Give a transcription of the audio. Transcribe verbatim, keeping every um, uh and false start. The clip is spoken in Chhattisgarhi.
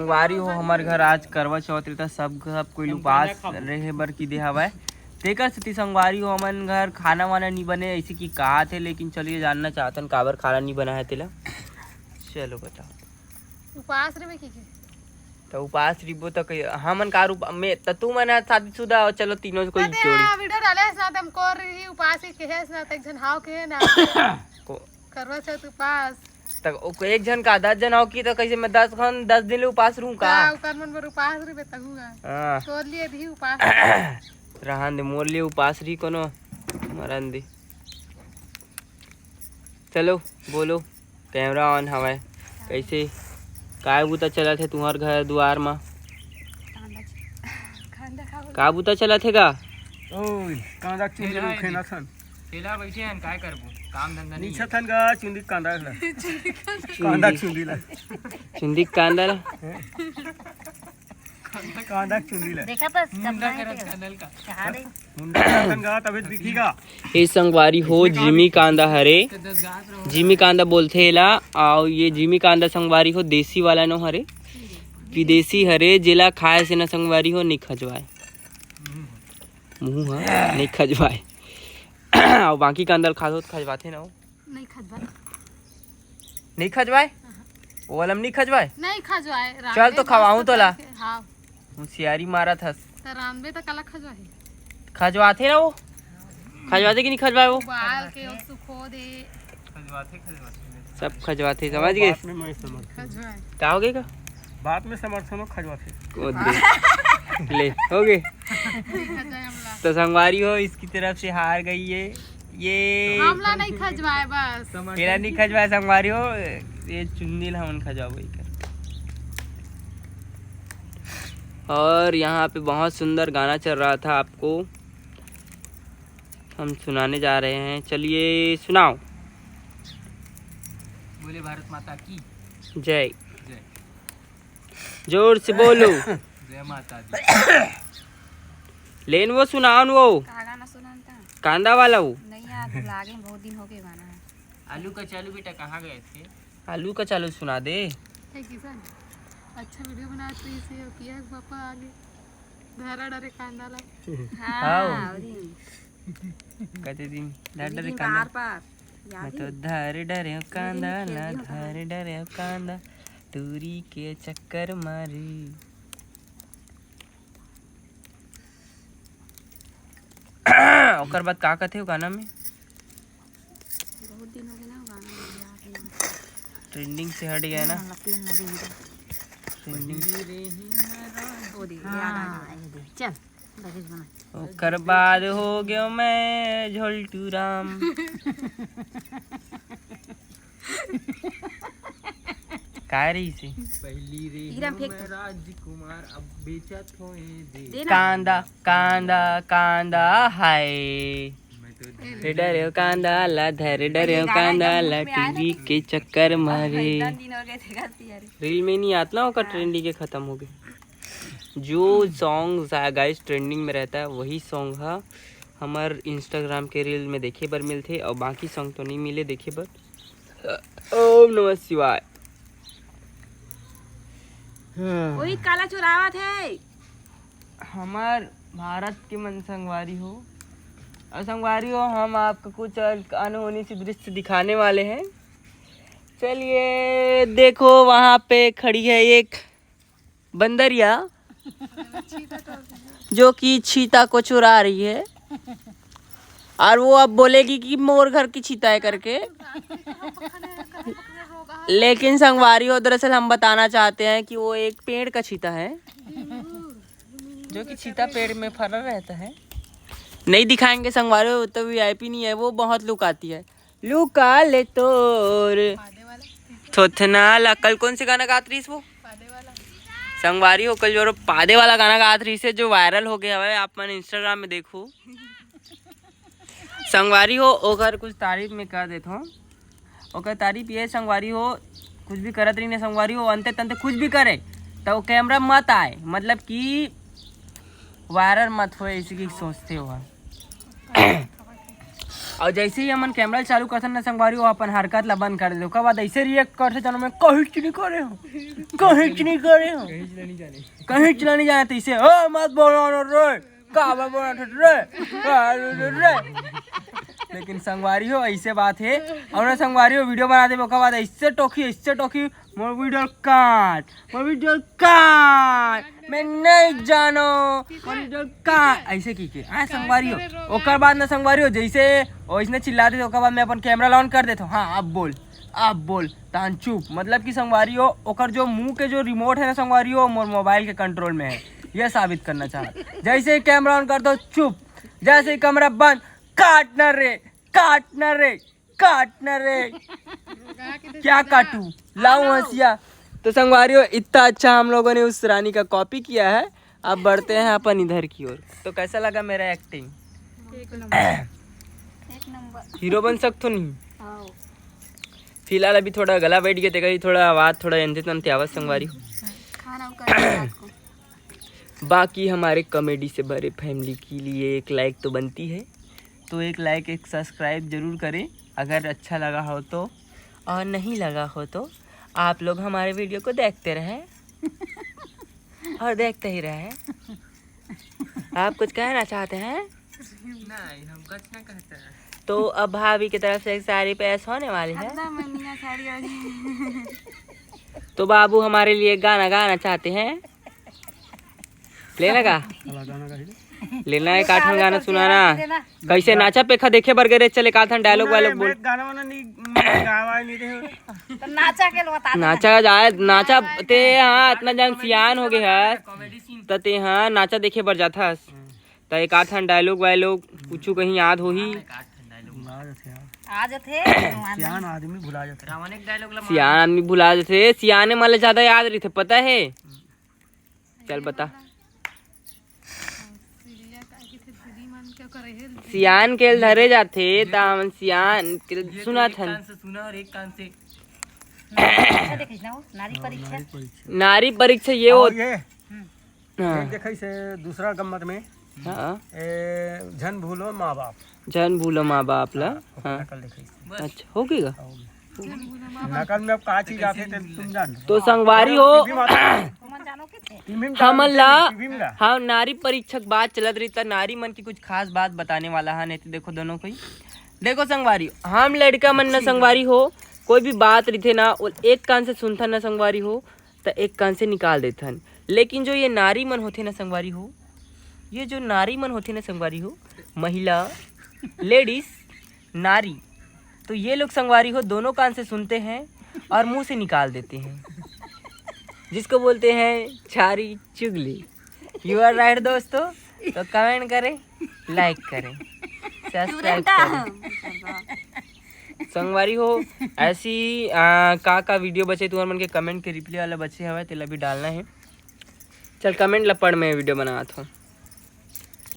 संगवारी हो, हमर घर आज करवा चौथ रहिथे, सब सब कोई उपास रहे बर की दे हवय। तेकर सेती संगवारी हो, हमन घर खाना वाना नी बने, ऐसे की कहा थे, लेकिन चलिए जानना चाहतन काबर खाना नी बना है तेला। चलो बताओ। उपास रहे की के? तो उपास रिबो तो कही, हमन का रूप में, तो तू मन शादीशुदा हो, चलो तीनों से कोई जोड़ी। वीडियो डाले ना, तुम कोर रही उपास ही कहे ना, तक झन हाव कहे ना। को करवा चौथ उपास। तक ओको एक झन का दस झन हो की, तो कैसे मैं दस खन, दस दिन ले उपास रहूं का? हाँ, ओकर मन बर उपास रही बेतहूँ। हाँ। तोर लिए भी उपास। रहन दे, मोर लिए उपास रही कोनो, मरन दे। चलो, बोलो, कैमरा ऑन हवय। कैसे, काय बुता चलत हे तुम्हार घर दुआर मा? कांदा च-, कांदा खाओ। का बुता चलत हे का? ओए, कांदा चुंदी खेला है खेना देख। थन। ठेला बैठे हन, काय करबो? काम धंधा नहीं है। नीचा थन गा चुंदी कांदा ला। कांदा चुंदी ला। चुंदी कांदा ला। कांदा चुंदी ला। देखा तो मुंडा करत कांदा ला का। कहा दे। मुंडा थन गा तबे दिखी गा। ए संगवारी हो, जिमी कांदा हरे। जिमी कांदा बोलथे एला। आओ, ये जिमी कांदा संगवारी हो, देसी वाला नो हरे, विदेशी हरे, जेला खाए से ना संगवारी हो, नहीं खजवाए। मुंह ह नहीं खजवाए। अउ बाकी कांदा ल खाथो त खजवाथे ना वो। नहीं खजवाए। नहीं खजवाए? वो वाला म नहीं खजवाए? नहीं खजवाए। चल तो खवाहूं तोला। हाँ। होशियारी मारत हस। त रांधबे त काला खजवाए? खजवाथे ना वो। खजवाथे कि नहीं खजवाए वो? उबाल के वो सुखो दे। खजवाथे, खजवाथे। सब खजवाथे, समझ गए? बात में मैं समझ। खजवाए। का हो गए का? बात में समर्थन हो, खजवाथे। ओ दे। ले, हो गए। तो संगवारी हो, इसकी तरफ से हार गई है ये। हमला नहीं खजवाए बस। तेरा नहीं खजवाए संगवारी हो, ये चुन्नी ला हमन खजवाबो एकर। और यहाँ पे बहुत सुंदर गाना चल रहा था, आपको हम सुनाने जा रहे हैं। चलिए सुनाओ। बोले भारत माता की जय। जय। जोर से बोलो। जय माता दी। लेन वो सुनाओ न वो। का गाना सुनान था? कांदा वाला वो। नहीं यार, भुला गए, बहुत दिन हो गए गाना है। आलू का चालू बेटा कहाँ गए थे? आलू का चालू सुना दे। हे किशन, अच्छा वीडियो बनात रही से, किया पापा आगे धरा डरे कांदा ला। हाँ, हाँ। अउरी कते दिन धर डरे कांदा। बार बार याद मैं तो ही। धर डरे कांदा ला, धर डरे कांदा, टूरी के चक्कर मारी। ओकर बाद का कथे वो गाना में? बहुत दिन हो गए ना गाना में, याद नहीं। ट्रेंडिंग से हट गया ना। हाँ, लपेट ना दे इधर। ट्रेंडिंग। वो दे, याद आ गया। हाँ, ये दे। चल, लगे बना। ओकर बाद हो गयो मैं झोलटू राम। काय रही से? पहली रे हीरा फेंक मैं तो। राजकुमार, अब बेचत होए दे। दे ना। कांदा, कांदा, कांदा हाय। मैं तो धर डरे कांदा ला, धर डरे कांदा ला, टीवी के चक्कर मारे। इतना दिन हो गए थे करती यार। रील में नहीं आता ना ओकर ट्रेंडी के खत्म हो गए। जो सॉन्ग गाइस ट्रेंडिंग में रहता है, वही सॉन्ग है हमर इंस्टाग्राम के रील में देखे बर मिलथे, और बाकी सॉन्ग तो नहीं मिले देखे बर। ओम नमः शिवाय। हाँ। वही काला चोरावत है। हमार भारत के मन संगवारी हो, और संगवारी हो, हम आपको कुछ अनहोनी सी दृश्य दिखाने वाले हैं। चलिए देखो, वहाँ पे खड़ी है एक बंदरिया, जो कि चीता को चुरा रही है, और वो अब बोलेगी कि मोर घर की चीता है करके। लेकिन संगवारी हो, दरअसल हम बताना चाहते हैं कि वो एक पेड़ का चीता है, जो कि चीता पेड़ में फरा रहता है। नहीं दिखाएंगे संगवारी हो, तो वीआईपी नहीं है, वो बहुत लुकाती है। लुका ले तोर थोथना ला। कल कौन से गाना गात रहीस वो? संगवारी हो, कल जो पादे वाला गाना गात रहीस हे, जो वायरल हो गया है, आप मन इंस्टाग्राम में देखो। संगवारी हो, ओकर कुछ तारीफ में कर देत हो। ओकर तारीफ ये संगवारी हो, कुछ भी करत रही ने संगवारी हो, अंते तंते कुछ भी करे, तो कैमरा मत आए, मतलब कि वायरल मत होए, इसी की सोचते हो। और जैसे ही हमन कैमरा चालू करथन ना संगवारी, वो अपन हरकत ला बंद कर देथे। ओकर बाद ऐसे रिएक्ट करथे, जानो मैं कहीं च नहीं करे हूँ, कहीं च नहीं करे हूँ, कहीं च नहीं जाने, तैसे ओ मत बोलो रे, का बोलो रे, रे। लेकिन संगवारी हो, ऐसे बात है। और ना संगवारी हो, वीडियो बना दे, ओकर बाद ऐसे टोकी, ऐसे टोकी, मोर वीडियो काट, मोर वीडियो काट, मैं नहीं जानो, मोर वीडियो काट, ऐसे की के। हाँ संगवारी हो, ओकर बाद ना संगवारी हो, जैसे वैसने चिल्ला देते, ओकर बाद मैं अपन कैमरा ऑन कर देता हूँ। हाँ, अब बोल, अब बोल, तान चुप। मतलब कि संगवारी हो, ओकर जो मुंह के जो रिमोट है ना संगवारी हो, मोर मोबाइल के कंट्रोल में है, यह साबित करना चाह। जैसे ही कैमरा ऑन कर दो, चुप। जैसे ही कैमरा बंद, काट ना रे, काट ना रे, काट ना रे। क्या काटू? लाऊं हंसिया? तो संगवारी हो, इतना अच्छा हम लोगों ने उस रानी का कॉपी किया है। अब बढ़ते हैं अपन इधर की ओर। तो कैसा लगा मेरा एक्टिंग? एक नंबर। एक नंबर। हीरो बन सकतो नहीं। आओ। फिलहाल अभी थोड़ा गला बैठ गया, तेकरी थोड़ा आवाज थोड़ा एंधे तंते आवाज संगवारी हो। खाना उका रात को। बाकी हमारे कॉमेडी से भरे फैमिली के लिए एक लाइक तो बनती है, तो एक लाइक, एक सब्सक्राइब जरूर करें अगर अच्छा लगा हो तो, और नहीं लगा हो तो आप लोग हमारे वीडियो को देखते रहें और देखते ही रहें। आप कुछ कहना चाहते हैं? नहीं, हम कुछ ना कहते हैं। तो अब भाभी की तरफ से एक साड़ी पेश होने वाली है। खतरा मनिया साड़ी वाली। तो बाबू हमारे लिए गाना गाना चाहते हैं, लेना का? लेना है, एक आठ गाना सुनाना। कैसे नाचा पेखा देखे बर गए रे, चल एक आध डायलॉग वायलॉग बोल। मैं गाना वाना नहीं, मैं गावा नहीं रहे। तो नाचा के लो बता दे। नाचा जाए, नाचा ते हाँ, इतना जन सियान हो गए हस, त ते हाँ नाचा देखे बर जाथस। त एक आध डायलॉग वायलॉग कुछ कहीं याद होही। आ जाथे। सियान आदमी भुला जाथे। सियान आदमी भुला जाथे, सियाने मन ले ज्यादा याद रहिथे, पता है? चल बता। सियान के धरे जाथे, त हमन सियान के सुनत हन। अच्छा, देखिस ना वो, नारी परीक्षा। नारी परीक्षा ये हो। ये हाँ। देखे से दूसरा गम्मत में, हाँ। ए, झन भूलो माँ बाप। झन भूलो माँ बाप ला। हाँ, हाँ। नकल देखे से। अच्छा, हो गया। नकल में अब का चीज आथे, ते तुम जान। तो संगवारी हो, टीवी में आथे। हमन ला, टीवी में ला। हाँ, नारी परीक्षक बात चलत रही, त नारी मन की कुछ खास बात बताने वाला है। नहीं तो देखो दोनों कोई, देखो संगवारी, हम लड़का मन न संगवारी हो, कोई भी बात रहिथे ना, वो एक कान से सुनथन ना संगवारी हो, त एक कान से निकाल देथन। लेकिन जो ये नारी मन होथे ना संगवारी हो, ये जो नारी मन होथे ना संगवारी हो, महिला, लेडीज, नारी, तो ये लोग संगवारी हो दोनों कान से सुनते हैं और मुंह से निकाल देते हैं, जिसको बोलते हैं छारी चुगली। You are right दोस्तों। तो कमेंट करें, लाइक करें, सब्सक्राइब करें। संगवारी हो, ऐसी आ, का का वीडियो बचे तुम्हार मन के, कमेंट के रिप्लाई वाला बचे हवय, तेला भी डालना है। चल कमेंट ला पढ़, मैं वीडियो बनात हूँ।